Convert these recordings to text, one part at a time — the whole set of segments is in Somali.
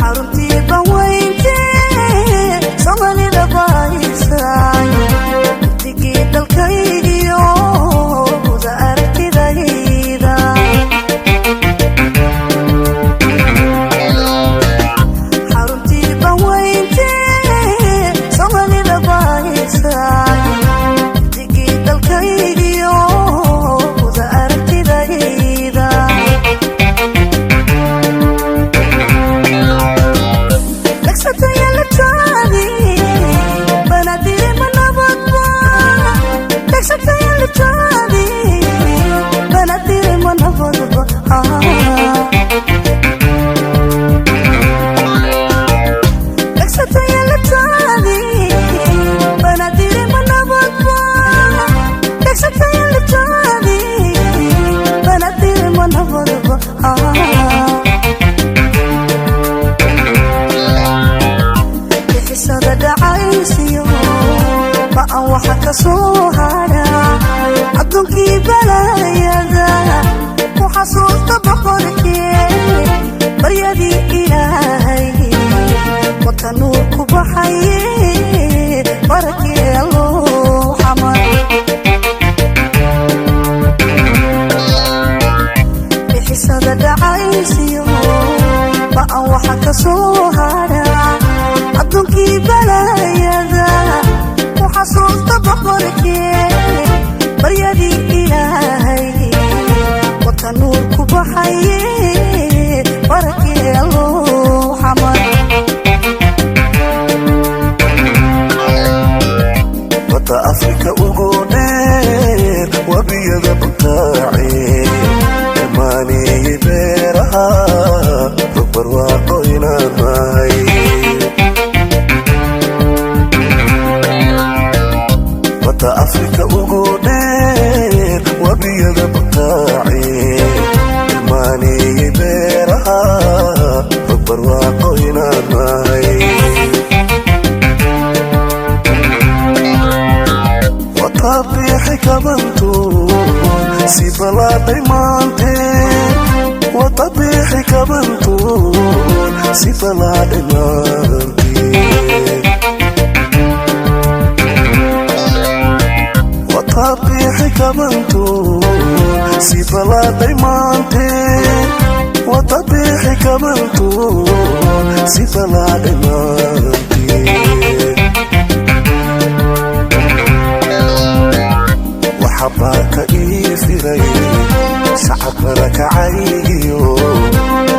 Xaruntii banweyntee Soomaalida bahaysay, digii dalkaygiyo wada aragtidayda. Xaruntii banweyntee Soomaalida bahaysay, digii dalkaygiyo wada aragtidayda. Bixisada dhacaysiyo ba'an waxa ka soo hara adduunkii balaayada ku xasuusta boqorkee, baryadii Ilaahay wata nuur ku baxaye, barakee Alloo xamar. Bixisada dhacaysiyo ba'an waxa ka soo hara adduunkii balaayada ku xasuusta boqorkee, baryadii Ilaahay wata nuur ku baxaye, barakee Alloo xamar. Badda Afrika ugu dheer, wabiyada butaace, irmaaneeyey beeraha, rog barwaaqo inaan nahay. Badda Afrika ugu dheer, wabiyada butaace, irmaaneeyey beeraha, rog barwaaqo inaan nahay. Watabiixi kabantu si balaadhay maante, watabiixi kabantu si balaadhay maante, watabiixi kabantu si balaadhay maante, watabiixi kabantu si balaadhay maante. Waxabaaka ii firay shacab barakacaygiyo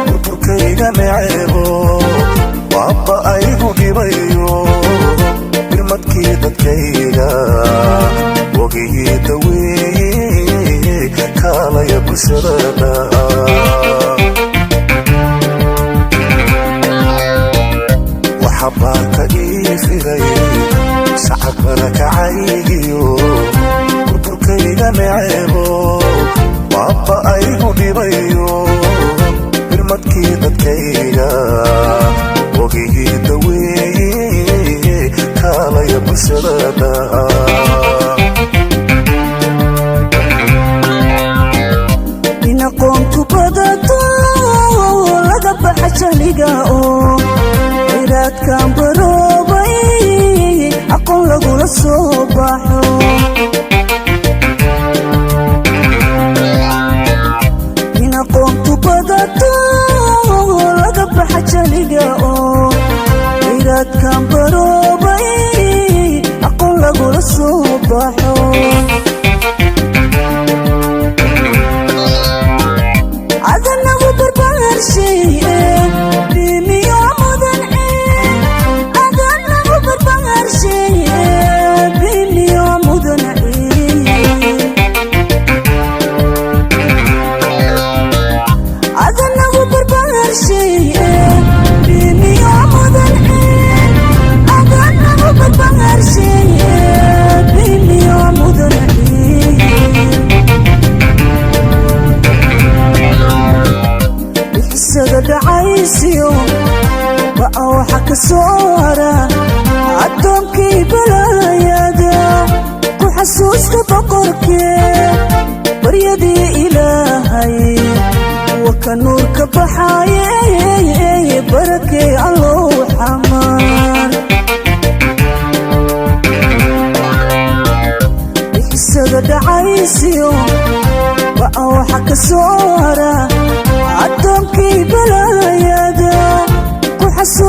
burburkayga neceebo, waaba aygu dhibayo birmadkii dadkayga, wogigii daweeye kaalaya bulshadana. Waxabaaka ii firay shacab barakacaygiyo burburkayga neceebo, waaba aygu dhibayo birmadkii dadkayga, wogigii daweeye kaalaya bulshadana. In aqoontu badato, laga baxa jahliga oo ciraadkan baroobay, aqoon lagula soo baxo. In aqoontu badato, laga baxa jahliga oo ciraadkan baroobay, aqoon lagula soo baxo. Adanagu barbaarshaye bimiyo mudan, adanagu barbaarshaye bimiyo mudan, adanagu barbaarshaye bimiyo mudan, adanagu barbaarshaye bimiyo mudan. Bixisada dhacaysiyo ba'a waxa ka soo hara addoonkii balaayada ku xasuusta boqorkee, baryadii Ilaahay waka nuurka baxaaye, barakee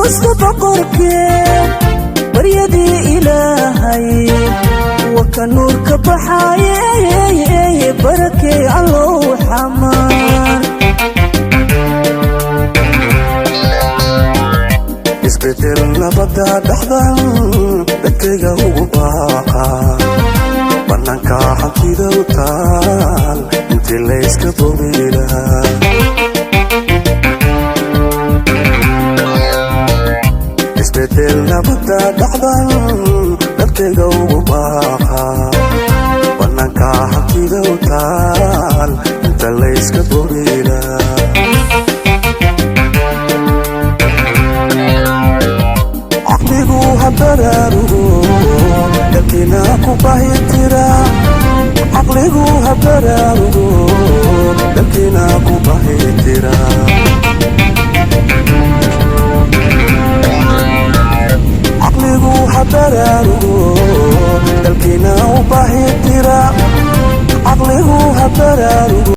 Xasuusta boqorkee, baryadii Ilaahay, waka nuurka baxaaye, barakee Allow Xamar. Isbedel nabada dhexdan dadkayga ugu baaqa, bannaanka hantida u taal intii layska bobilahaa. Isbedel nabada dhexdan dadkayga ugu baaqa, bannaanka hantida u taal inta layska bobilahaa. Caqligu ha baraarugo, dalkiina ku bahitira. Caqligu ha baraarugo, dalkiina ku bahitira. Caqligu ha baraarugo, dalkiina u bahitira. Caqligu ha baraarugo.